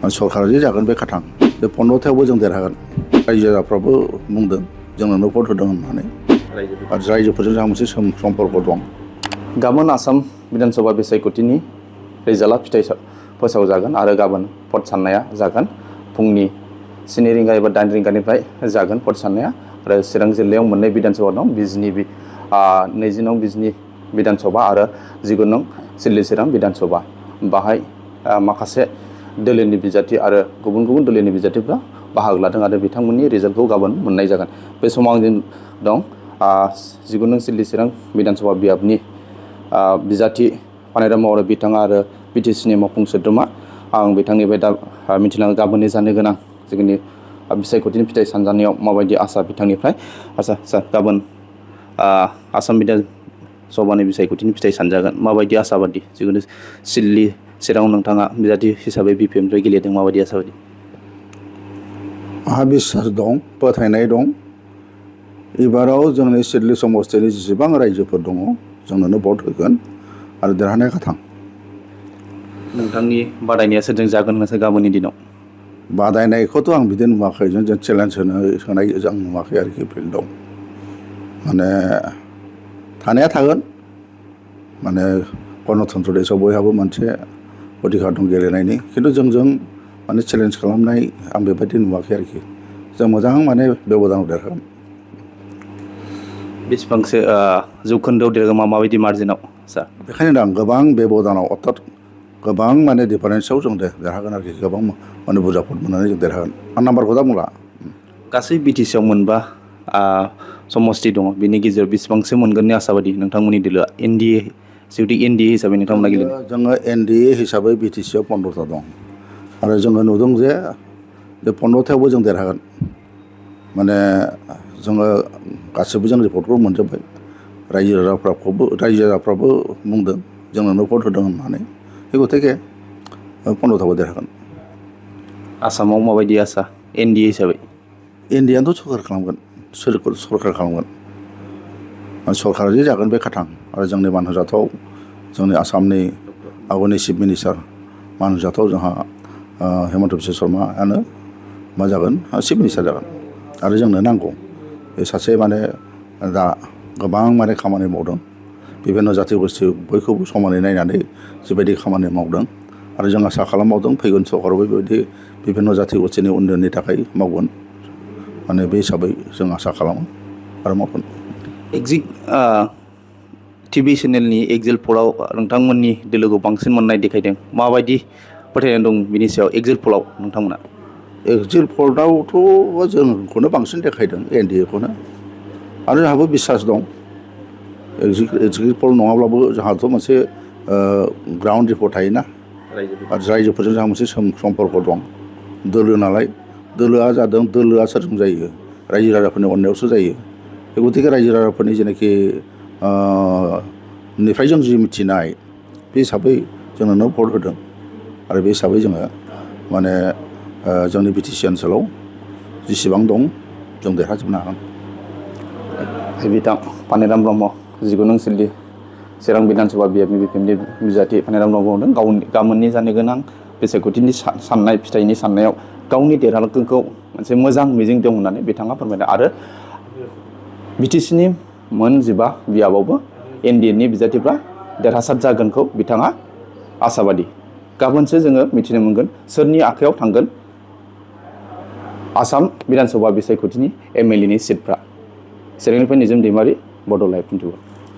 सरकारा जे जागोन बे खाथां बे 15थायावबो जों देरहागोन रायजो राजाफ्राबो बुंदों जोंनो भट होदों होननानै आरो रायजोफोरजों जोंहा मोनसे सम्पर्क दं। गाबोन आसाम बिधानसभा बिसायख'थिनि रिजाल्टआ फिथाइ फोसावजागोन आरो गाबोन भट साननाया जागोन फुंनि 7 रिंगा एबा 8 रिंगानिफ्राय जागोन भट साननाया आरो चिरां जिल्लायाव मोननै बिधानसभा दं 20 नं बिजनि बिधानसभा आरो 19 नं सिडली चिरां बिधानसभा बाहाय माखासे दोलोनि बिजाथि आरो गुबुन गुबुन दोलोनि बिजाथिफ्रा बाहागो लादों आरो बिथांमोननि रिजाल्टखौ गाबोन मोननाय जागोन। बे समाव आं दं 19 नं सिडली चिरां बिधानसभा बियाबनि बिजाथि पानेराम मावरा बिथाङा आरो बिटिसिनि मावफुं सोद्रोमा आं बिथांनिफ्राय दा मिथिलाङो गाबोननि जानो गोनां जोंनि बिसायख'थिनि फिथाइ सानजानायाव माबायदि आसा बिथांनिफ्राय आसा सार गाबोन आसाम बिधानसभानि बिसायख'थिनि फिथाइ सानजागोन माबायदि आसाबादि जिखुनु सिडली चिराङाव नोंथाङा बिजाथि हिसाबै बिपिएमनिफ्राय गेलेदों माबायदि आसाबादि? आंहा बिश्वास दं फोथायनाय दं एबाराव जोंनि सिडली समस्थिनि जेसेबां रायजोफोर दङ जोंनोनो भट होगोन आरो देरहानाय खाथां। नोंथांनि बादायनाया सोरजों जागोन होनोसो गाबोननि दिनाव? बादायनायखौथ' आं बिदि नुवाखै जों चेलेन्ज होनाय जों नुवाखै आरोखि फिल्डआव माने थानाया थागोन माने गणतन्त्र देशआव बयहाबो मोनसे अधिकार दं गेलेनायनि खिन्थु जोंजों माने चेलेन्ज खालामनाय आं बेबायदि नुवाखै आरोखि जों मोजां माने बेब'धानाव देरहागोन। बेसेबांसो जौखोन्दोआव देरहागोन माबायदि मार्जिनाव सार? बेखायनो आं गोबां बेब'धानाव अर्थात गोबां माने डिफारेन्सआव जों देरहागोन आरोखि गोबां माने बुरजा भट मोननानै जों देरहागोन आं नाम्बारखौ दा बुंला। गासै बिटिसिआव मोनबा समस्ति दङ बिनि गेजेराव बेसेबांसो मोनगोननि आसाबादि नोंथांमोननि दोलोआ एनडिए जिहेतु एनडिए हिसाबै नोंथांमोना गेलेदों? जोङो एनडिए हिसाबै बिटिसिआव 15था दं आरो जोङो नुदों जे 15थायावबो जों देरहागोन माने जोङो गासिबो जों रिपर्टखौ मोनजोब्बाय रायजो राजाफ्राबो बुंदों जोंनो भट होदों होननानै बे गथिखे 15थाबो देरहागोन। आसामाव माबायदि आसा एनडिए हिसाबै? एनडिएआथ' सरकार खालामगोन सरकार खालामगोन सरकारा जे जागोन बे खाथां आरो जोंनि मान होजाथाव जोंनि आसामनि आवगायनि चिफ मिनिस्टार मान होजाथाव जोंहा हेमन्त बिश्व शर्मायानो मा जागोन चिफ मिनिस्टार जागोन आरो जोंनो नांगौ बे सासे माने दा गोबां माने खामानि मावदों बिभिन्न जाथि गोष्ठी बयखौबो समानै नायनानै जिबायदि खामानि मावदों आरो जों आसा खालामबावदों फैगोन सरकारावबो बेबायदि बिभिन्न जाथि गोष्ठीनि उन्नयननि थाखाय मावगोन माने बे हिसाबै जों आसा खालामो आरो मावगोन। एक्जिट टिभि चेनेलनि एक्जिट पलाव नोंथांमोननि दोलोखौ बांसिन मोननाय देखायदों माबायदि फोथायनाय दं बिनि सायाव एक्जिट पलाव नोंथांमोना? एक्जिट पलआवथ' जोंखौनो बांसिन देखायदों एनडिएखौनो आरो जोंहाबो बिश्वास दं एक्जिट पल नङाब्लाबो जोंहाथ' मोनसे ग्राउन्ड रिपर्ट थायोना आरो रायजोफोरजों जोंहा मोनसे सम्पर्क दं दोलो नालाय दोलोआ जादों दोलोआ सोरजों जायो रायजो राजाफोरनि अननायावसो जायो बे गथिखे रायजो राजाफोरनि जेनाखि निफ्राय जों जि मिथिनाय बे हिसाबै जोंनो भट होदों आरो बे हिसाबै जोङो माने जोंनि बिटिसि ओनसोलाव जेसेबां दं जों देरहाजोबनो हागोन। बिथां पानेराम ब्रह्म 19 नं सिडली चिरां बिधानसभा बिएफनि बिपिएमनि बिजाथि पानेराम ब्रह्म बुंदों गाबोननि जानो गोनां बिसायख'थिनि साननाय फिथाइनि साननायाव गावनि देरहागोनखौ मोनसे मोजां मिजिं दं होननानै बिथाङा फोरमायदों आरो बिटिसिनि मोन 15 बियाबावबो एनडिएनि बिजाथिफ्रा देरहासार जागोनखौ बिथाङा आसाबादि। गाबोनसो जोङो मिथिनो मोनगोन सोरनि आखायाव थांगोन आसाम बिधानसभा बिसायख'थिनि एमएलएनि सिटफ्रा। चिरांनिफ्राय निजोम दैमारि बड' लाइभ 24।